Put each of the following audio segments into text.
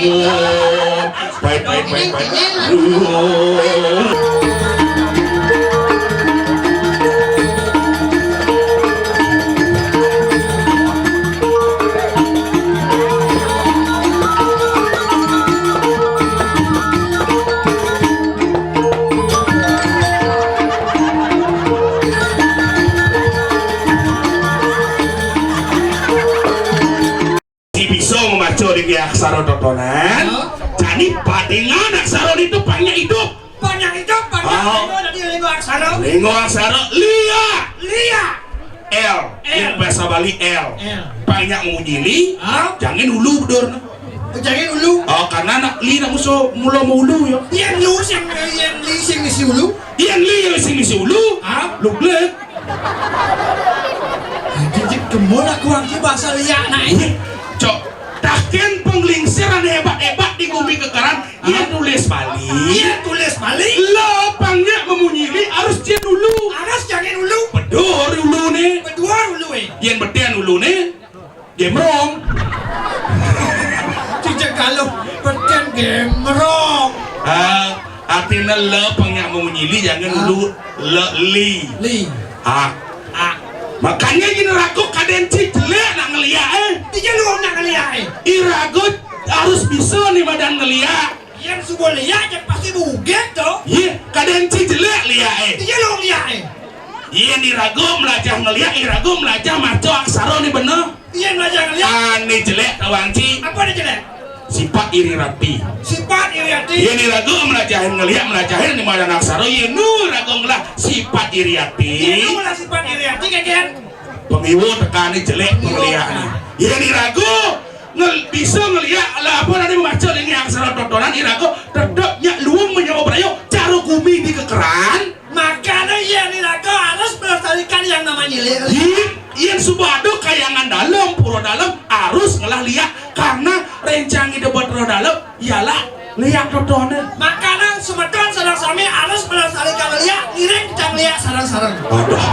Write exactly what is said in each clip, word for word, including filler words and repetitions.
Pait, pait, pait, pait. Aduh. Sing bisa mamaca ring aksara totonan. Hah? Jani patingan aksara ditu pang nyak idup. Pang nyak idup, pang nyak. Ah. Lingga dadi lingga aksara. Lingga aksara lia. Lia. L. L. Ring basa Bali L. L. Pang nyak mamunyi li. Hah? Jangin ulu bedurna. Jangin ulu. Oh, karena nak li nak musuh mula maulu ya. Yén lu sing, yén li sing misi ulu. Yén li sing misi ulu. Hah? Lugleg. Jijik kemul aku angki basa liak naik. Cok, taken panglingsir ané hébat-hébat di gumi kekeran, yén tulis Bali. Yén tulis Bali. La pang nyak mamunyi li harus jangin ulu. Harus jangin ulu. Bedur uluné. Bedur ulué. Yén betén uluné, gemrong. Cicak kaluh, betén gemrong. Ah, artiné la pang nyak mamunyi li, jangin ulu, la, li. Li. Ah. Ah. Makanya gini raga kadén ci jelék nak ngeliaké. Dija luung nak ngeliaké. Iraga harus bisa né madan ngeliak. Yén suba liak, jang pasti bugét to. Yé, kadén ci jelék liaké. Dija luung liaké. Yén iraga mlajah ngeliak, iraga mlajah maca aksara né bener. Yén mlajah ngeliak. Ané jelék tawang ci. Apa ané jelék? Sipat iri rati. Sipat iri rati. Yén iraga mlajahin ngeliak, mlajahin né madan aksara, yén nu iraga ngelah sipat iri ati. Yén nu ngelah sipat iri ati, kénkén? Pangiwa tekané jelék, pangliaké. Yén iraga ngel-, bisa ngeliak, lah apa ané maca ring aksara totonan, iraga tetep nyak luung menyama braya, cara gumi di kekeran. Makané yén iraga harus melestarikan yang namanya lé-, lé-. Yén, yén suba ada kayangan dalem, pura dalem, harus ngelah liak, karena rencang Ida Batara Dalem ialah liak totoné. Makané semeton sareng sami harus melestarikan liak, ngiring titiang liak sareng-sareng. Aduh.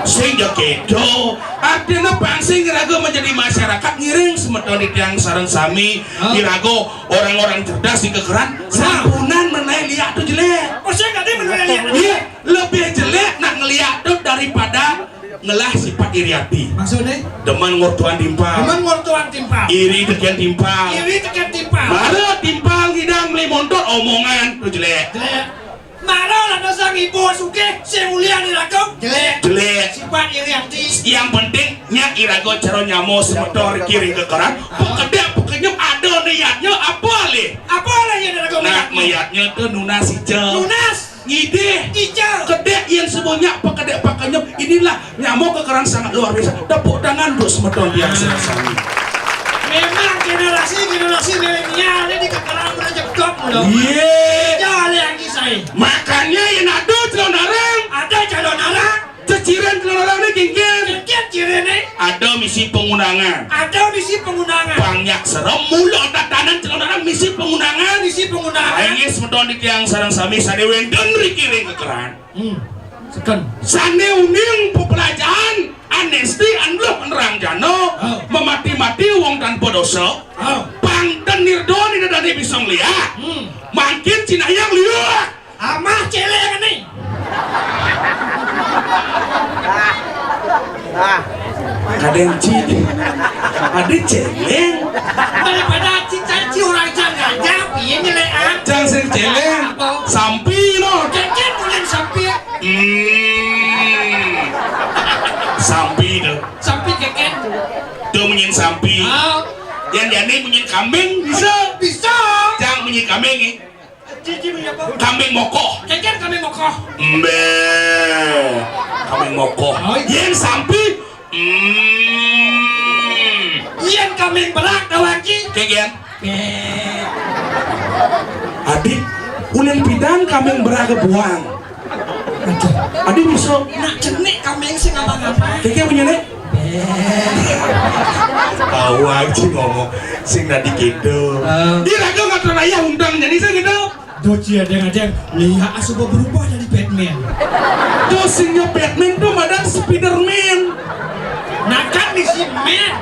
Sing ja kéto. Artiné pang sing iraga menjadi masyarakat, ngiring semeton titiang sareng sami. Ah. Iraga orang-orang cerdas di kekeran, sampunang menawi liak to jelék. Oh, sing tadi menawi liak. Iya, lebih jelék nak ngeliak to daripada ngelah sipat iri ati. Maksudné? Demen ngortuan timpal. Demen ngortuan timpal. Iri tekén timpal. Iri tekén timpal. Mara timpal ngidang meli montor, omongan to jelék. Jelék. Mara lantas sang ibu sugih, sing mulia iraga, jelék. Jelék. Sipat iri ati. Yang penting nyak iraga cara nyama semeton riki ring kekeran, pekedék pekenyem ada niatnya apa lé? Apa lé yang iraga nak niatnya? Niatnya to nunas ica. Nunas. Ngidih. Ica. Kedék yén suba nyak pekedék pekenyem, inilah nyama kekeran sangat luar biasa. Tepuk tangan untuk semeton titiang sareng sami. Memang generasi-generasi milenial ini di kekeran pada jebdok, lho. Iya. Ica lé anggi saé. Makanya yén ada calonarang. Ada calonarang. Ceciren calonarang né kénkén. Kénkén ciriné. Ada misi pangundangan. Ada misi pangundangan. Pang nyak serem mula tatanan calonarang misi pangundangan. Misi pangundangan. Inggih semeton titiang sareng sami sané wénten riki ring kekeran. Hmm. Seken. Sané uning pepelajahan anesti anduh nerang jana, oh, mamati-mati wong tanpa dosa. Oh. Pang ten nirda ida dané bisa ngeliak. Hmm. Mangkin cinayang liak. Amah céléng né. Ah. Kadén ci. Adi céléng. Daripada ci caci orang jang gajah, piye nyelékan? Jang sing céléng. Apa? Sampi no. Kénkén munyin sampi. Hmm. Sampi to. Sampi kénkén. To munyin sampi. Ah. Yén jani munyin kambing bisa. Bisa. Jang munyin kambing, eh. Cici punya apa? Kambing mokoh. Kénkén kambing mokoh. Mbé. Kambing mokoh. Oh, iya. Yén sampi. Hmm. Yén kambing berak tawang ci. Kénkén. Adi, ulin pidan kambing berak buang. Aduh. Adi bisa. Nak cenik kambing sing ngapa-ngapa. Kénkén punya né? Awak ci ngomong sing dadi kéto. Ah. Iraga ngatur ayah undang jani sing kéto. Duh, ci adéng-adéng, liak suba berubah jadi Batman. Duh, sing nya Batman to madan Spiderman. Nakan misi man.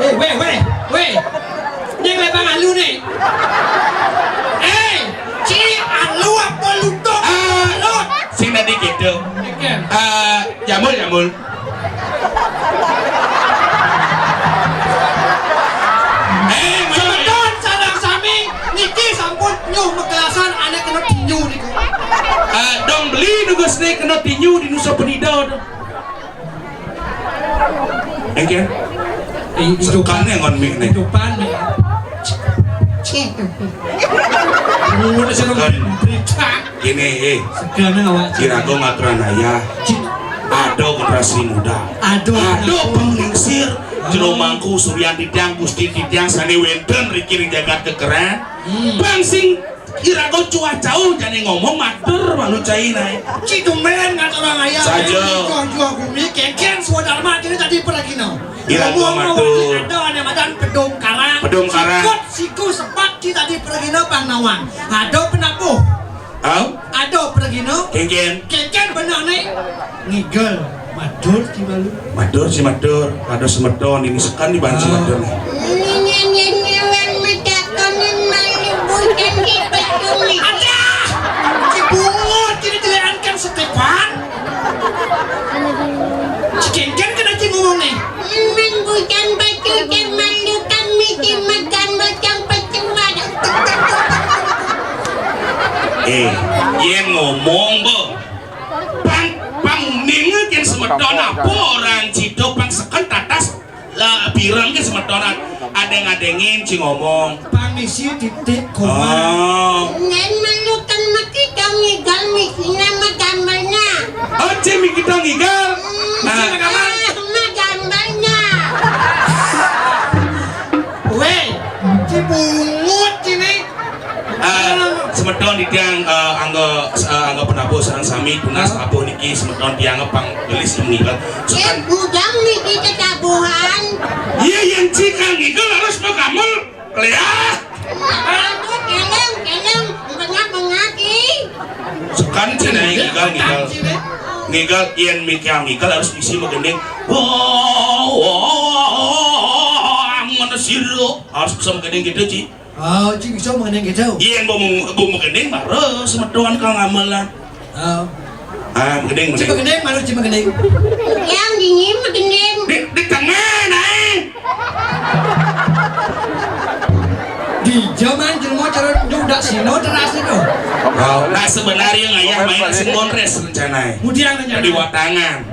Eh, wéh, wéh, wéh. Yang lebang alu Nih. Eh, ci alu apa lutuk? Ah, alu. Sing tadi gitu. Kan. Ah, jamul, jamul. Eh, semeton sareng sami niki sampun nyuh megelasan ané kena tinju niku. Ah, dong beli nugas nih kena tinju di Nusa Penida tuh. Engke. Sekané ngon mik nih. Hidupan nih. Cih. Mun sing berita. Gini, eh. Sekané awak. Iraga ngaturan ayah. Ada generasi muda. Aduh. Ada penglingsir. Jero mangku suryan titiang gusti titiang sané wénten riki ring jagat kekeran. Hmm. Bang sing iraga cuacau jani ngomong matur manucai naé. Ci tumbén ngaturang ayah. Saja. Juh-juh gumi kénkén swadarma dini tadi pragina. Iraga ngomong matur. Ada ané madan pedung karang. Pedung karang. Sikut siku sepat ci tadi pragina pang nawang. Ada penabuh. Au? Ada pragina. Kénkén. Kénkén bener né. Ngigel. Matur ci malu. Matur ci matur. Ada semeton ini sekan di banci matur. Ini nyanyian nyewang mecakan malu bukan di peduli. Ada. Ci bungut kini jeleankan Stefan. Ci kénkén kena ci ngomong né. Memang bukan batu dan malu kami dimakan macam pecuan. Eh, yén ngomong, Bo. Pang, pang ninga kén semeton apa orang cito pang seken tatas la pireng kén semeton adéng-adéngin ci ngomong. Pang misi titik koma. Oh. Ngen melukan mati kami gal misi nama gambarnya. Oh, ci mi kita ngigal. Hmm, nah. Misi nama gambar. Ah, nama gambarnya. Wéh, ci bungut ci né. Eh, semeton titiang, eh, angga, eh, angga penabuh sareng sami tunas tabuh niki semeton tiang pang gelis niki. Yén bujang niki tetabuhan. Iya, yén ci kang ngigal harus magamel. Léah. Aduh, kelem, kelem, bengak-bengak, ih. Sekan ci né ngigal, ngigal. Ngigal, yén mikir ngigal harus bisi magending. Wah, wah, amun sira harus bisa magending gitu, Ci. Oh, ci bisa magending gitu. Iya, yang mau mau magending baru semeton kang gamelan. Oh. Ah, magending, ci magending. Magending, baru ci magending. Yang dingin magending. Di, di tengah naik. Di zaman jelema cara njuk dak sino teras itu. Oh, nah sebenarnya ngayah main sing monres rencana. Mudian rencana. Tadi watangan.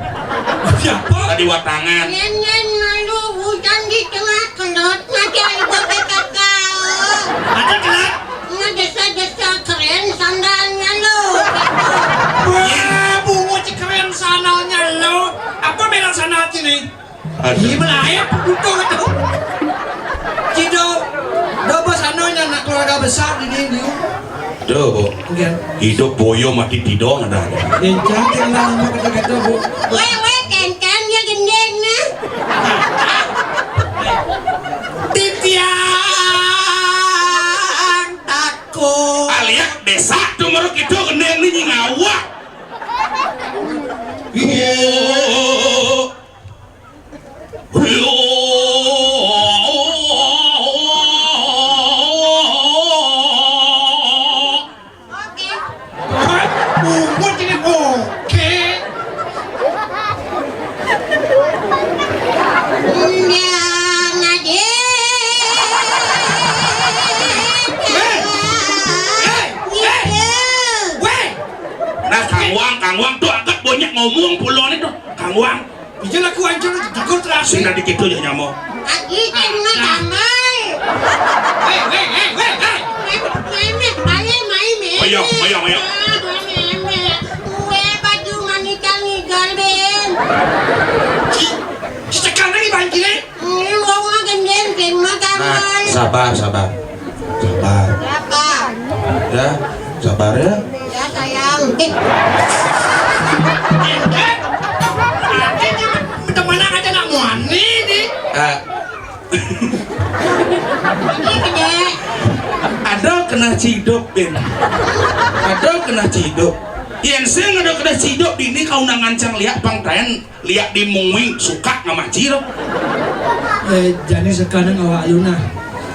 Siapa? Tadi watangan. Nyen, nyen, malu hujan di tengah kelot. Macam ibu P K K. Ada kelak. Ngedesa-desa keren sandalnya lo. Wah, bungut keren sandalnya lo. Apa merek sandal sini? Aduh. Iya, melayap, butuh itu. Cido, dobo sandalnya anak keluarga besar di ini. Duh, Bu. Iya. Hidup boyo mati tidong ada. Encang kena nama kata-kata, Bu. Wéh, wéh, kénkén ya gendeng nah. Titiang takut. Aliak desa tuh meruk itu gendeng nih nying awak. Iya. Oke. Bungut ini oke. Undang aja. Hei, hei, hei. Gitu. Weh. Nah, Kang Wang, Kang Wang tuh agak banyak ngomong pulon itu. Kang Wang. Iya lah, ku hancur, jago terakhir. Sudah dikit tuh ya nyamuk. Aki kan mah damai. Hei, hei, hei, hei, hei. Main, main, main, main, main. Ayo, ayo, ayo. Ah, main, main. Kue baju manis yang ngigal, Ben. Ci, ci tekan lagi banjirnya. Hmm, gua mah gendeng, Ben mah damai. Nah, sabar, sabar. Sabar. Sabar. Ya, sabar ya. Ya, sayang. Eh. Teman aja nak muani nih. Ah. Ini gede. Ada kena ciduk, Bin. Ada kena ciduk. Yén sing ada kena ciduk, dini kau nang ngancang liak pang taén. Liak di mungwing suka ngamacir. Eh, jani sekarang awak lu nah.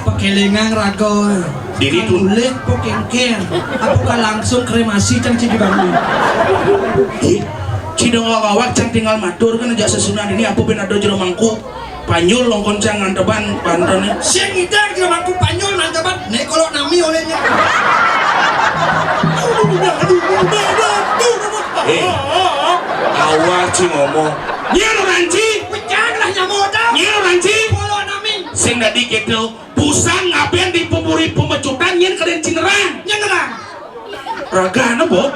Pakélingan raga. Dini tuh. Mulih apa kéngkén? Apa ka langsung krémasi cang sing dibangun? Ih, ci dongok awak cang tinggal matur kan ajak sesunan ini apa bén ada jero mangku. Panyul longkon cang nganteban bantené. Sing ngidang jero mangku panyul nganteban. Nek kalau nami olehnya. Eh, awak ci ngomong. Nyén ranci. Pecah lah nyamuk tau. Nyén ranci. Kalau nami. Sing dadi kéto. Busan ngabén di pemuri pemecutan nyén kadén cingerang. Nyén nerang. Ragana, Bot.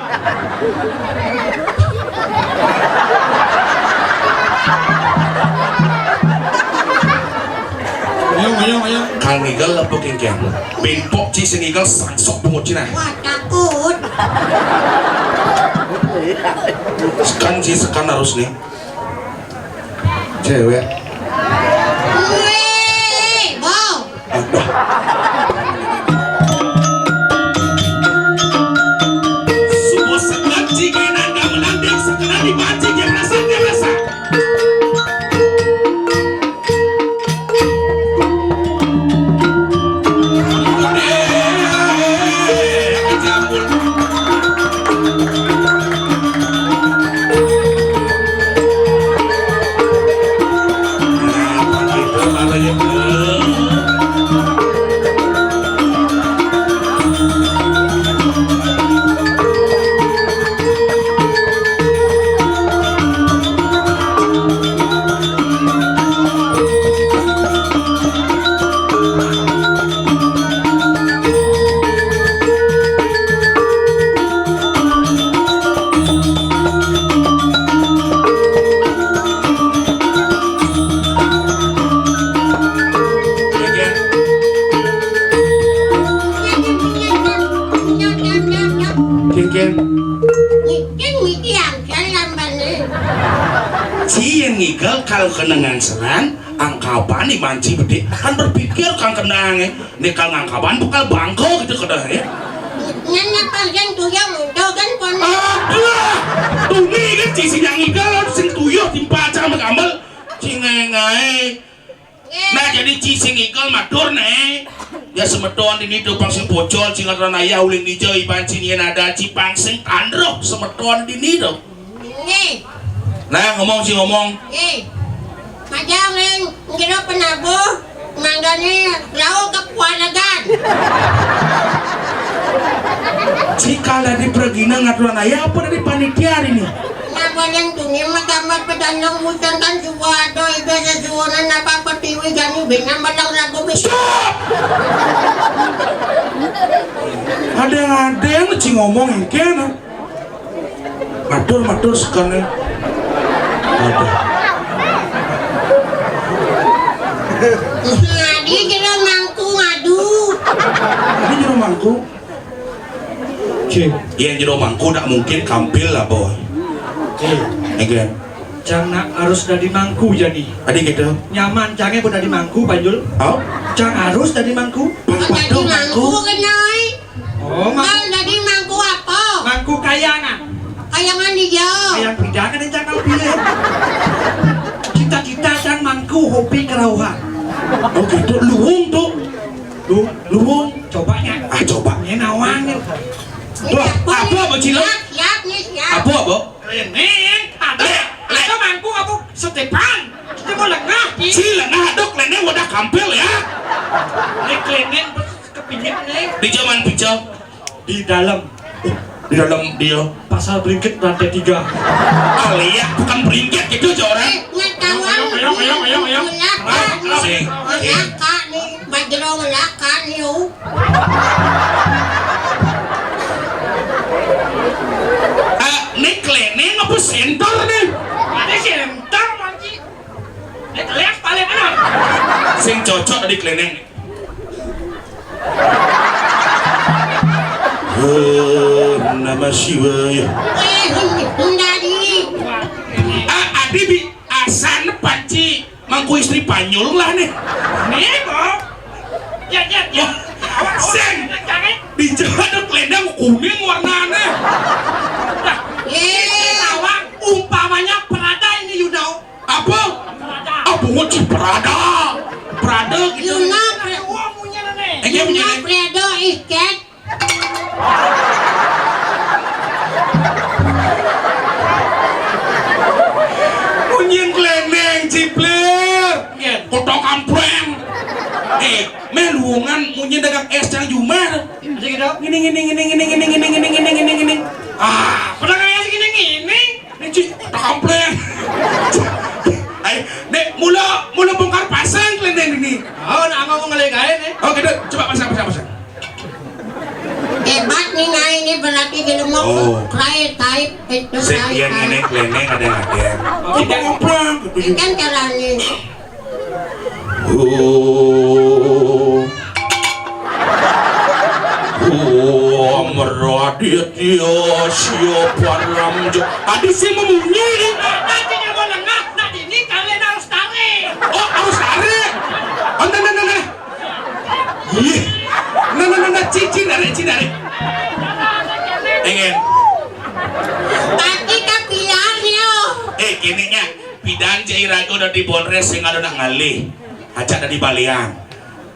Ayo, ayo, ayo. Kang Nigel apa kéngkén? Bimpok ci sing Nigel sangsok bungut Cina. Wah, takut. Sekan sih, sekan harus nih. Cewek. Wih, wow. Aduh. Semua sekat jika nanda menanti yang sekenan dipancing dia merasa, dia merasa. Kéngkén. Kéngkén miki angkal lambane. Ci yén ngigel kal kenengan seran, angkaban di manci bedik. Kan berpikir kang kenang, eh. Nek kal ngangkaban bekal bangko gitu kedah, eh. Nyan apa yang tuyang muda kan kon. Aduh, tuni kan ci sing ngigel, sing tuyuh timpa acara gamel. Ci ngengai. Nah, jadi ci sing ngigel matur, né. Ya semeton dini to pang sing pocol, sing aturan ayah uling dija iban sing yén ada ci pang sing tandroh semeton dini to. Nggih. Nah, ngomong sing ngomong. Nggih. Majang ring jero penabuh manggane rauh kepuaregan. Ci kal dadi pragina ngaturan ayah apa dadi panitia hari ini? Napa yang tuni mah gambar pedandang musan kan suwa ada ida sesuwonan apa petiwi jani benang batang ragu bis. Stop! Ada yang ada yang ci ngomong engkén. Matur, matur sekane. Aduh. Ngadi jero mangku ngadu. Ini jero mangku. Cik. Yén jero mangku ndak mungkin kampil lah, Boy. Cik. Engkén. Cang nak harus dadi mangku jani. Adi gitu. Nyaman cangé pun dadi mangku, Panjul. Oh? Cang harus dadi mangku. Dadi mangku kenai. Oh, mangku. Kal dadi mangku apa? Mangku kayangan. Kayangan hijau. Kayang pidang ada cakal pilih. Cita-cita cang mangku hobi kerauhan. Oh gitu, luwung tuh. Lu, luwung. Cobanya. Ah, coba. Ini nawang nih. Tuh, apa, apa, Cila? Siap, siap nih, siap. Apa, apa? Klénéng, ada, ada mangku apa? Setepan. Kita mau lengah, Ci. Ci lengah, aduh, klénéng wadah kampil ya. Ini klénéng kepinggir nih. Di zaman pica. Di dalam. Di dalam dia. Pasar Bringkit lantai tiga. Alia, bukan Bringkit gitu, orang. Eh, nggak tahu. Ayo, ayo, ayo, ayo, ayo. Ngelak, ah, sing. Ngelak, ah, nih. Bajero ngelak, ah, nih, oh. Ah, ini klénéng apa sentor nih? Ada sentor, Manci. Ini klénéng paling benar. Sing cocok di klénéng. Om Namah Siwaya. Eh, Hunda di. Ah, adi bi asan panci mangku istri panyul lah nih. Nih, Bang. Ya, ya, ya. Sen. Di jalan klénéng kuning warnanya. Nah, eh, ini nawang, umpamanya Prada ini, you know. Apa? Prada. Ah, bungut sih Prada. Prada gitu. You know, Prada. Iya, munyin. Fredo, ih, Cat. Munyin klénéng, Ciplir. Iya. Kota Kampreng. Eh, méh luungan munyin dagang és cang jumah. Asik gitu. Ngini, ngini, ngini. Ah, pedagang és gini-gini. Ini, Ci, Kampreng. Ai, Dék, mula, mula bongkar pasang klénéng ini. Oh, nak mau ngelih gaé nih. Oh, gitu. Coba pasang, pasang, pasang. Hébat nih, nah, ini berarti di rumah. Oh. Cry type, itu. Sik, cry yén type. Ngéné klénéng ada-ada. Oh, Kampreng, gitu. Ini kan caranya. Oh. Oh, Raditya Siaparam Jo. Tadi sih memunyi. Nanti dia mau lengah, nanti ini kalian harus tarik. Oh, harus tarik. Oh, nah, nah, nah, nah. Ih. Nah, nah, nah, nah, cicing tarik, cicing tarik. Ingin. Tadi kapilar yo. Eh, gini nya. Pidan cai raga dadi bonrés sing ada nak ngalih. Acak dadi balian.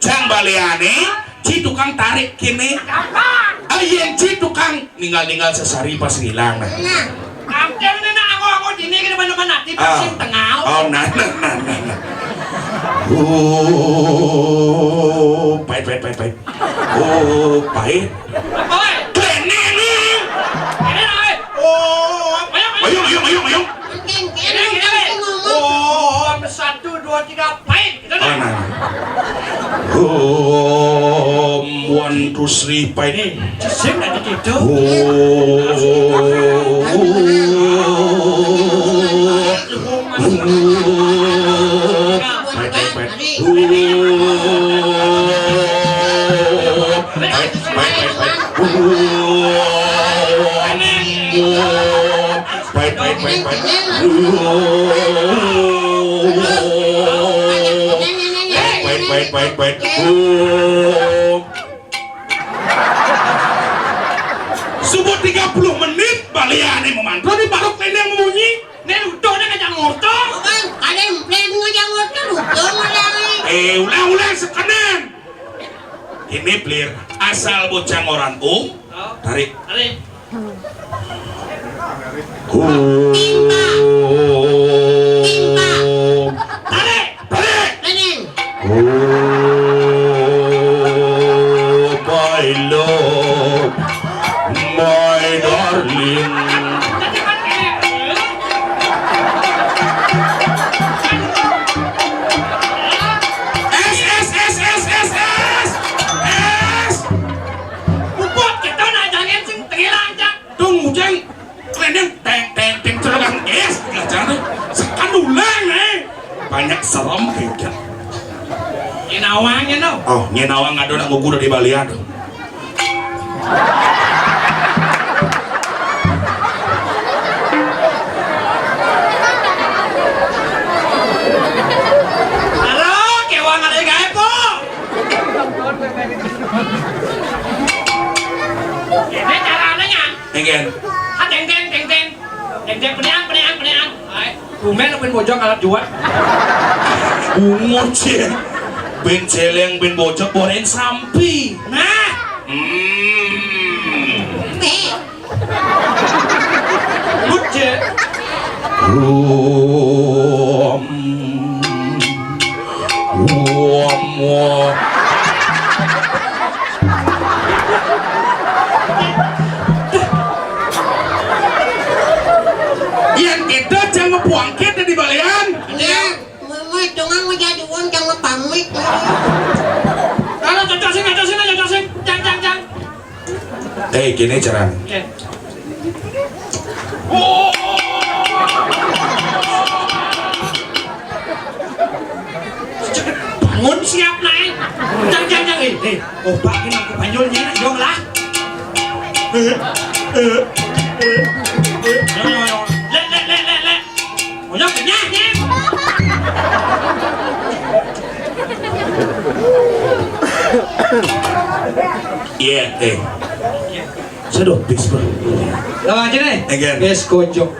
Cang baliané, ci tukang tarik kéné. Ah, yén ci tukang ninggal-ninggal sesari pas ngilang. Nah. Nah, angkel né nak aku-aku dini kita mana-mana di Ah. Pasir Tengah. Oh, nah, nah, nah, nah, nah. Oh, pahit, pahit, pahit, pahit. Oh, pahit. Oi. Kéné nih. Kéné, oi. Oh, ayo, ayo. Ayo, ayo, ayo, ayo. Kéné, kéné, kéné. Oh, satu, dua, tiga, pahit. Oh, nah. Om, one, two, three, five. Sing aja gitu. Om. Five, five, five. Om. Five, five, five, five. Om. Om. Pait, pait, pait, pait. Pait, pait, pait, pait. Subuh tiga puluh menit, baliané memantra di baru klénéng memunyi. Né utuhné ngajak ngorta. Bukan, ada yang plan ngajak ngorta, utuh ngajak. Eh, ulang, ulang, sekenen. Ini, Plir, asal bocah ngoran, um, tarik. Tarik. Timpa. Timpa. Tarik. Tarik. Lening. Oh, my love, my darling. Es, es, es, es, es, es. Es. Puput kita nak jangan sing tenggelam, Cak. Tung, Ujang. Kalian yang teng, teng, teng, cerogan es, belajar tuh. Sekan ulang, eh. Banyak serem kayaknya. Nyén nawang, nyén nawang. Oh, nyén nawang ada nak ngukur di balian tuh. Halo, kéwang ada gaib, Po. Ini caranya, Nyan. Engken. Ah, teng, teng, teng, teng. Teng, teng, penian, penian, penian. Ai, tumben bén bojog alat jual. Bungut, ya. Bén céléng, bén bojog, borén sampi. Nah. Hmm. But, ya. Rum. Rum, rum. Yén kita jangan buangkit dari balian. Iya. Mama, jangan ngejadi uang, jangan pamit. Kalau cocok sih, cocok sih, cocok sih. Jang, jang, jang. Eh, gini, Ceran. Oke. Bangun, siap naik. Jang, jang, jang. Eh, eh, opak ini aku panjulnya, jong lah. Eh, eh, eh, eh. Yo, yo, yo. Lek, lek, lek, lek, lek. Udah kenyang, ya? Iya, eh. Seduh, bis, Bro. Lawan aja nih. Again. Bis kocok.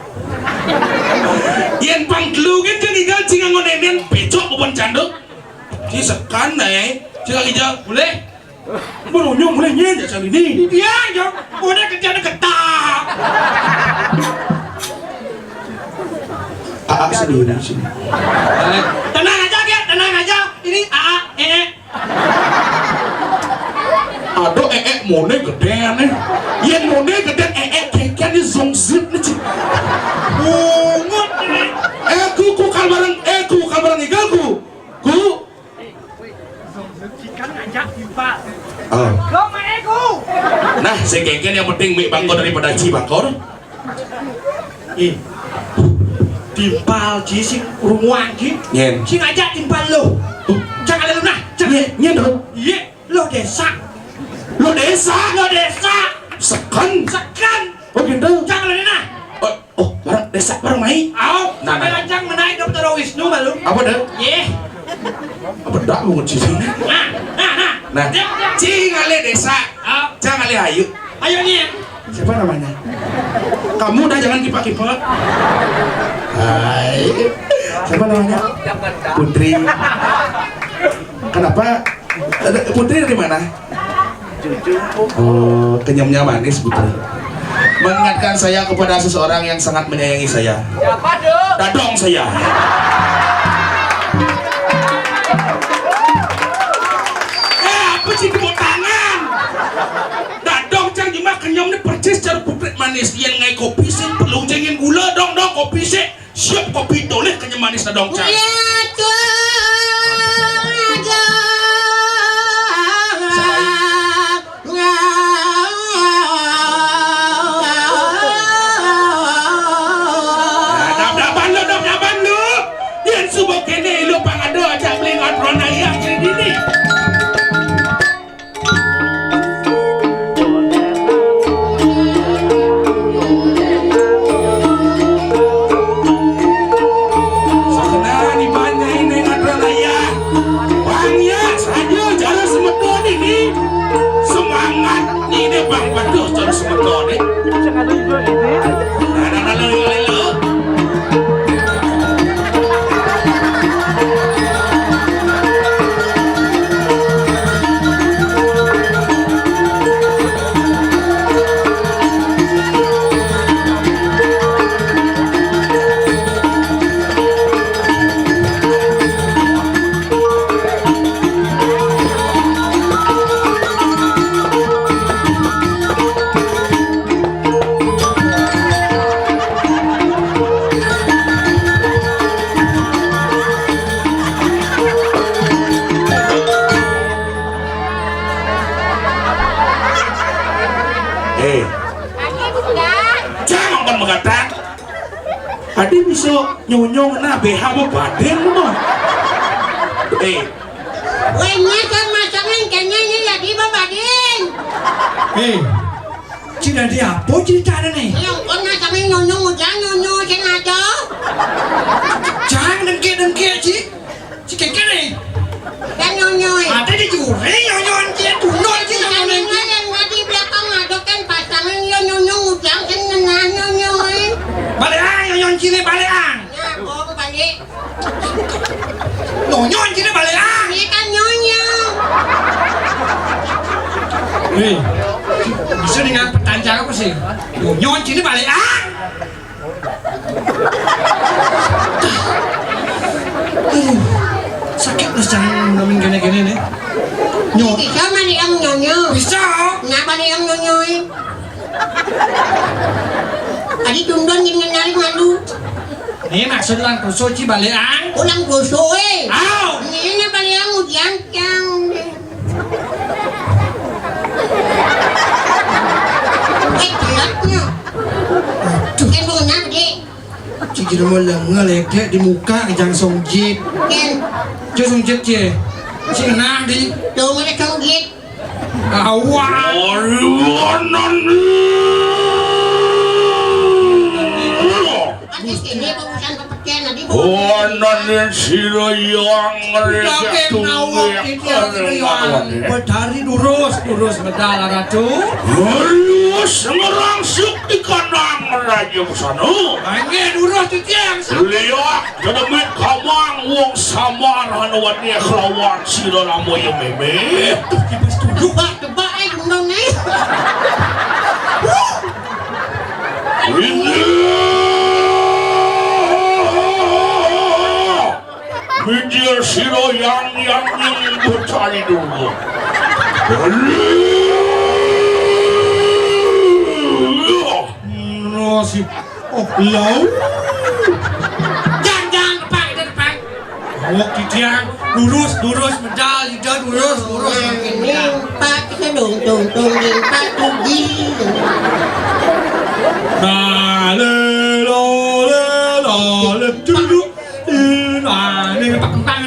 Yén pang telu kan jeung igal cing nganggo nénén bécok bukan canduk. Ci sekan, eh. Cing lagi jauh. Boleh. Berunyu mulai nyen jasa ini. Iya, ya. Udah kerjanya ketak. Aa sendiri sini. Tenang aja, Gé, tenang aja. Ini Aa, Ee. Aduh, Ee, mone gedé nih. Yén mone gedé, Ee, kékén nih zong zit nih, cik. Bungut ini. Eh, ku, ku kal bareng, eh, ku kal bareng igal, ku. Ku. Ikan ngajak timpal. Oh. Lo mah ego. Nah, sing kékén yang penting mi bangkor daripada ci bangkor. Ih. Timpal ci sing urung wangi. Nyén. Sing ngajak timpal lo. Tuh. Jangan lu nah. Jangan. Nyén, nyén, tuh. Iya, lo desa. Lo desa? Lo desa. Seken. Seken. Oh, gitu. Jangan lu nah. Oh, Oh, bareng desa bareng mai. Au, nah, sampai nah. Rancang menaik Dokter Wisnu malu. Apa dah? Yeh. Apa dah mau ngecil? Nah, nah, nah. Nah, cing ale desa. Au. Cang ale ayu. Ayo nih. Siapa namanya? Kamu dah jangan kipak-kipak. Hai. Siapa namanya? Putri. Kenapa? Putri dari mana? Oh, kenyamnya manis, Putri. Mengingatkan saya kepada seseorang yang sangat menyayangi saya. Siapa tuh? Dadong saya. Eh, apa sih tepuk tangan? Dadong cang cuma kenyam nih persis cara Putri manis. Yang ngai kopi sih perlu jengin gula dong dong kopi sih. Siap kopi toleh kenyam manis dadong cang. Iya, tuh. Nah, dap-dapan lu, dap-dapan lu. Yén suba kéné lu pang ada ajak beli ngatron ayam sing dini. Sakenan iban nyai neng ngatron ayah. Bang ya, saja cara semeton ini. Semangat ini Bang Badus cara semeton ini. Nah, nah, nah, lalu, lalu. Eh. Jangan kon megatang. Adi bisa nyonyong na B H apa baden mah. Eh. Wéh, masak-masakan kayaknya ini lagi babadin. Eh. Ci dadi apa ceritanya nih? Yang kon masakan nyonyong udah nyonyong sengaja. Jangan dengke-dengke, Ci. Ci kékén nih. Dan nyonyoi. Ate di juri nyonyoan ci tundul ci nyonyoan. Yang di belakang ada kan pasangan yo nyonyong ujang sing nengah nyonyoi. Baleang nyonyoan cine baleang. Nah, oh balik. Nyonyoan cine baleang. Ini kan nyonyong. Wih, bisa dengan petanjang apa sih? Nyonyoan cine baleang. Aduh, sakit lah cang ngamin kéné-kéné nih. Nyo. Bisa mani yang nyonyo. Bisa. Kenapa nih yang nyonyo? Tadi tundon yang nyari malu. Nih maksud lang kuso ci baleang. Ulang kuso eh. Aw. Ini baleang ujian cang. Eh, gelapnya. Aduh. Kan mau nak, Dek. Cik jelema lenga ledek di muka jang songjit. Kan. Cik songjit cie. Cik ngenah di. Tuh, mana songjit? Awak. Habis ini pengurusan pepeken. Wonten sira yang Kakek nawak titiang sira yang Betari durus, durus medal, Ratu. Durus ngerangsuk di kandang Raja Busana. Nggih, durus titiang. Liak dedemit kamang wong samar anu wani kelawan sira lamun ya meme. Tebak, tebak, eh, gunung, eh. Ini. Mijil sira yang, yang, yang Betari dulu. Nasib. Oh, lau. Jang, jang, depan, kita depan. Awak titiang, lurus, lurus, medal, ida, lurus, lurus, makin medal. Empat, kita dong, dong, dong, empat, tujuh. Nah, le, lo, le, lo, le, dulu. Nang, nang. Nang,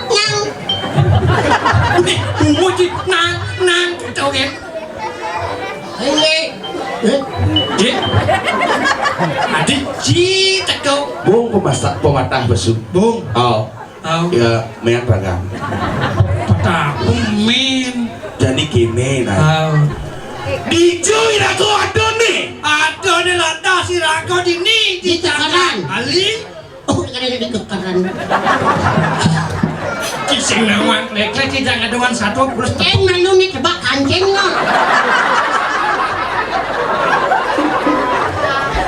nang. Wih, bungut, Ji. Nang, nang. Gitu, kan? Ini. Eh? Ji. Adi, Ji, teko. Bung pemasak, pematah besuk. Bung. Oh. Au. Ya, mean ragang. Petapung, min. Jani kene, nah. Au. Dijo iraga adone. Adone lantas iraga dini di jalan. Bali. Oh, kene di kekeran. Kising nawang lek-lek tidak ada wan satu terus. Eh, malu nih, coba kancing, no.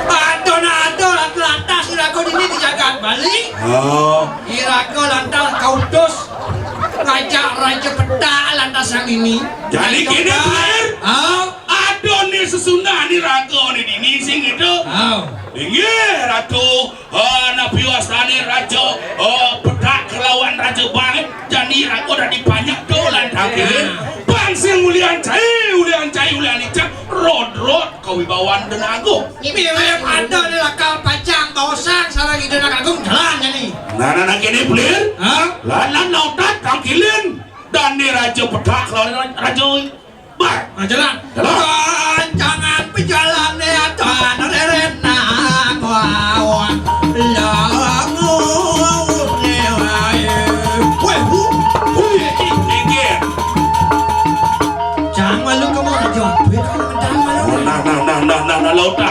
Adon-adon lantas iraga dini di jagat Bali. Oh. Iraga lantas kautus ngajak Raja Petak lantas yang ini. Jadi kene, Blir? Ah, adone sesundane raga dini sing itu. Ah. Inggih, Ratu. Ah, napi wastane Raja, ah, Petak kelawan Raja Bangit. Jani iraga dadi banyak dolan tangkilin. Bang sing ulian cai, ulian cai, ulian icak, rod-rod kawibawan Dena Agung. Mirip ada ni lakal pacang baosang sareng Ida Dena Agung jalan jani. Nah, nah, nah, kene, Blir. Hah? Lan, lan, nautat tangkilin. Dane Raja Petak lawan Raja Bar. Nah, jalan. Jalan. Jangan pejalan ya, tan reren nak bawa. Lamu. Weh, hu. Hui, inggih. Jangan malu kamu, Raja. Duit kamu mendang malu. Nah, nah, nah, nah, nah, nah, nah, lauta.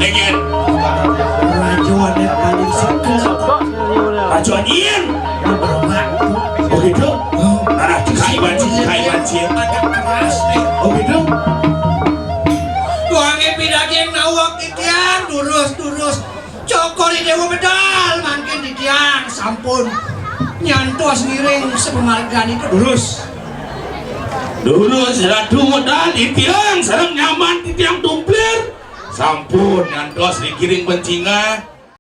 Inggih. Raja ane paling sekel. Raja anyin. Begitu? Oh. Nah, nah, kai banci, kai banci. Agak keras nih. Oh, gitu? Tuange pidaging nawak titiang, durus, durus. Cokor Dewa medal, mangkin titiang sampun nyantos ngiring sepemargan itu durus. Durus, Ratu medal, titiang sareng nyaman, titiang tumplir. Sampun nyantos dikiring bencingah.